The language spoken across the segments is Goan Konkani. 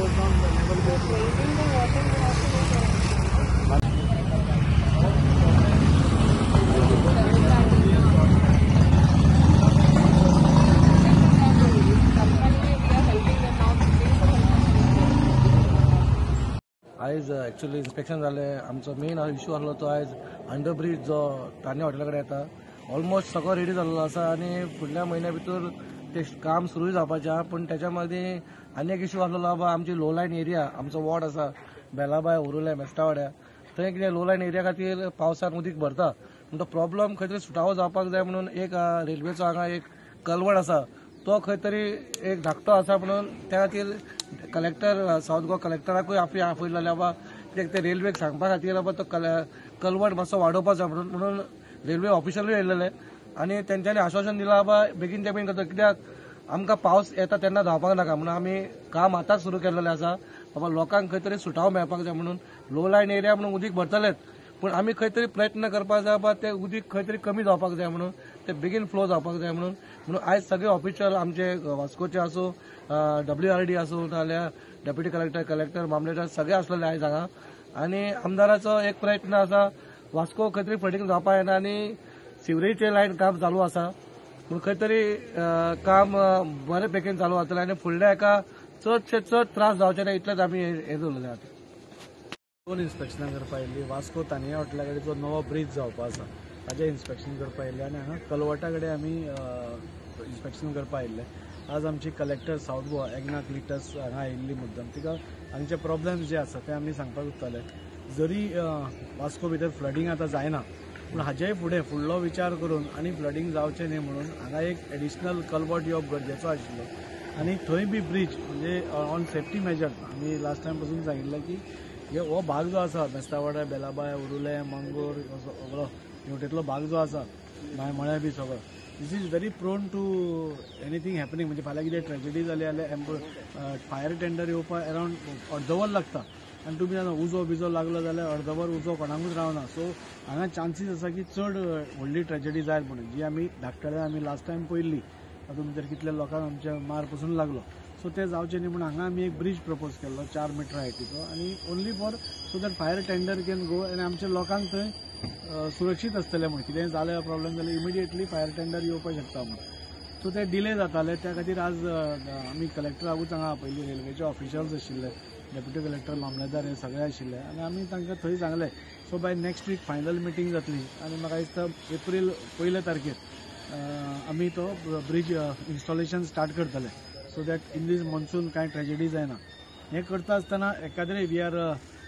goes down, the level goes down. आयज एक्चुअली इन्स्पेक्शन जालें. आमचो मेन इशू आसलो तो आयज अंडर ब्रीज जो तान्या हॉटेला कडेन येता ऑलमोस्ट सगळो रेडी जाल्लो आसा आनी फुडल्या म्हयन्या भितर ते काम सुरू जावपाचें आहा. पूण त्याच्या मदीं आनी एक इशू आसलेलो बाबा आमची लो लायन एरिया, आमचो वॉर्ड आसा बेलाबाय, उरुले, मेस्तावाड्या, थंय कितें लो लायन एरिया खातीर पावसान उदीक भरता पूण तो प्रॉब्लम खंय तरी सुटावो जावपाक जाय म्हणून एक रेल्वेचो हांगा एक कलवड आसा तो खंय तरी एक धाकटो आसा म्हणून त्या खातीर कलेक्टर सावथ गोवा कलेक्टराकूय आपयलें बाबा कित्याक ते रेल्वेक सांगपा खातीर बाबा तो कलवट मातसो वाडोवपाचो म्हणून म्हणून रेल्वे ऑफिशरूय येयलेले आनी तेंच्यांनी आश्वासन दिलां बाबा बेगीन ते बेगीन करता, कित्याक आमकां पावस येता तेन्ना धांवपाक नाका म्हणून आमी काम आतांच सुरू केल्लें आसा बाबा लोकांक खंय तरी सुटावो मेळपाक जाय म्हणून. लो लायन एरिया म्हणून उदीक भरतलेच पूण आमी खंय तरी प्रयत्न करपाक जाय बाबा ते उदीक खंय तरी कमी जावपाक जाय म्हणून, ते बेगीन फ्लो जावपाक जाय म्हणून. म्हणून आयज सगळे ऑफिशल आमचे वास्कोचे आसूं, WRD आसूं, नाजाल्यार डेप्युटी कलेक्टर, कलेक्टर, मामलेदार सगळे आसलेले आयज हांगा. आनी आमदाराचो एक प्रयत्न आसा वास्को खंय तरी फ्लडींग जावपाक येना आनी सिवरेजचे लायन काम चालू आसा पूण खंय तरी काम बरे पैकीन चालू जातलें आनी फुडल्या एका चडशे चड त्रास जावचे ना इतलेच आमी हें दवरलें आतां. दोन इन्स्पेक्शनां करपा आयिल्ली. वास्को तानिया हॉटेला कडेन जो नवो ब्रीज जावपा आसा ताजें इन्स्पेक्शन करपा आयिल्लें आनी हांगा कलवटा कडेन आमी इन्स्पेक्शन करपा आयिल्ले. आज आमची collector south Goa Egna Cleitus हांगा आयिल्ली मुद्दम, तिका हांगचे प्रॉब्लम्स जे आसा ते आमी सांगपाक सोदताले. जरी वास्को भितर फ्लडींग आतां जायना पूण हाजेय फुडें फुडलो विचार करून आनी फ्लडींग जावचें न्ही म्हणून हांगा एक एडिशनल कलवट येवप गरजेचो आशिल्लो आनी थंय बी ब्रीज म्हणजे ऑन सेफ्टी मेजर्स आमी लास्ट टायम पसून सांगिल्लें की हो भाग जो आसा मेस्तावाडा, बेलाबाय, उरुले, मंगूर, सगळो हेवटेंतलो भाग जो आसा मायमळ्या बी सगळो this is very prone to anything happening. म्हणजे फाल्यां कितें ट्रेजिडी जाली जाल्यार फायर टेंडर येवपाक अरावंड अर्दवर लागता आनी तुमी जाणा उजो बिजो लागलो जाल्यार अर्दवर उजो कोणाकूच रावना. सो हांगा चान्सीस आसा की चड व्हडली ट्रेजिडी जायत म्हणून, जी आमी धाकटल्या आमी लास्ट टायम पळयल्ली तातूंत भितर कितल्या लोकांक आमच्या मार पसून लागलो. सो ते जावचें न्ही म्हणून हांगा आमी एक ब्रीज प्रपोज केल्लो 4 मिटर हायटीचो आनी only for so that fire tender can go आनी आमच्या लोकांक थंय सुरक्षीत आसतलें म्हणून, कितेंय जालें प्रॉब्लम जाल्यार इमिडिएटली फायर टेंडर येवपाक शकता म्हणून. सो ते डिले जाताले त्या खातीर आज आमी कलेक्टराकूच हांगा आपयली, रेल्वेचे ऑफिशल्स आशिल्ले, डेप्युटी कलेक्टर, मामलेदार हे सगळे आशिल्ले आनी आमी तांकां थंय सांगलें. So by next week final meeting जातली आनी म्हाका दिसता एप्रील 1 तारखेर आमी तो ब्रीज इन्स्टॉलेशन स्टार्ट करतले so that in this monsoon कांय ट्रेजिडी जायना. हें करता आसतना एकाद्रे we are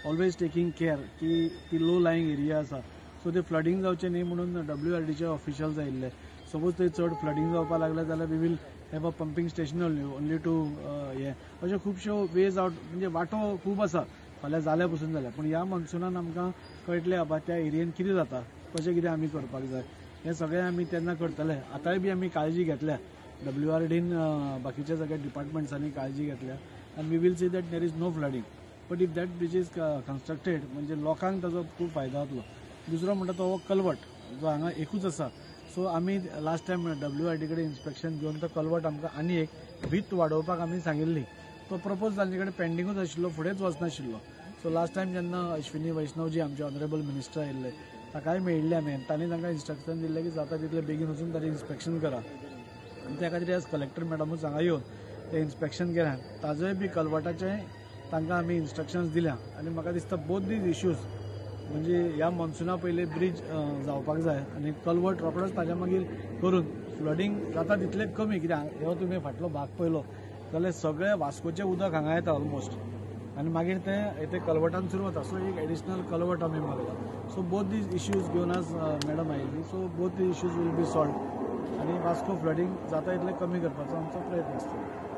always taking care की ती लो लायिंग एरिया आसा सो ते फ्लडींग जावचें न्ही म्हणून WRDचे ऑफिशल्स आयिल्ले. सपोज थंय चड फ्लडींग जावपाक लागलें जाल्यार we will have a pumping station only to हें अश्यो खुबश्यो वेज आवट म्हणजे वाटो खूब आसा फाल्यां जाल्या पसून जाल्यार. पूण ह्या मॉन्सुनान आमकां कळटलें बाबा त्या एरियेन कितें जाता, कशें कितें आमी करपाक जाय हें सगळें आमी तेन्ना करतले. आतांय बी आमी काळजी घेतल्या, WRDन बाकीच्या सगळ्या डिपार्टमेंट्सांनी काळजी घेतल्या आनी we will see that there is no flooding. But if that bridge is constructed म्हणजे लोकांक ताजो खूब फायदो जातलो. दुसरो म्हणटा तो हो कलवट जो हांगा एकूच आसा. सो आमी लास्ट टायम WRD कडेन इन्स्पेक्शन घेवन तो कलवट आमकां आनी एक भीत वाडोवपाक आमी सांगिल्ली. तो प्रपोज तांचे कडेन पेंडिंगूच आशिल्लो, फुडेंच वचनाशिल्लो. सो लास्ट टायम जेन्ना अश्विनी वैष्णवजी आमचे ऑनरेबल मिनिस्टर आयिल्ले ताकाय मेळिल्ले आमी आनी तांणी तांकां इन्स्ट्रक्शन दिल्लें की जाता तितले बेगीन वचून ताजें इन्स्पेक्शन करा आनी त्या खातीर आज कलेक्टर मॅडमूच हांगा येवन तें इन्स्पेक्शन केलें. ताजोय बी कलवटाचें तांकां आमी इन्स्ट्रक्शन्स दिल्या आनी म्हाका दिसता बोथ these issues म्हणजे ह्या मॉन्सुना पयलीं ब्रीज जावपाक जाय आनी कलवट रोखडोच ताज्या मागीर करून फ्लडींग जाता तितलें कमी. कित्याक हो तुमी फाटलो भाग पळयलो जाल्यार सगळें वास्कोचें उदक हांगा येता ऑलमोस्ट आनी मागीर तें कलवटान सुरू वता. सो एक एडिशनल कलवट आमी मागला. सो बोथ these issues घेवन आज मॅडम आयिल्ली. So both these issues will be solve आनी वास्को फ्लडींग जाता तितलें कमी करपाचो आमचो प्रयत्न आसतलो.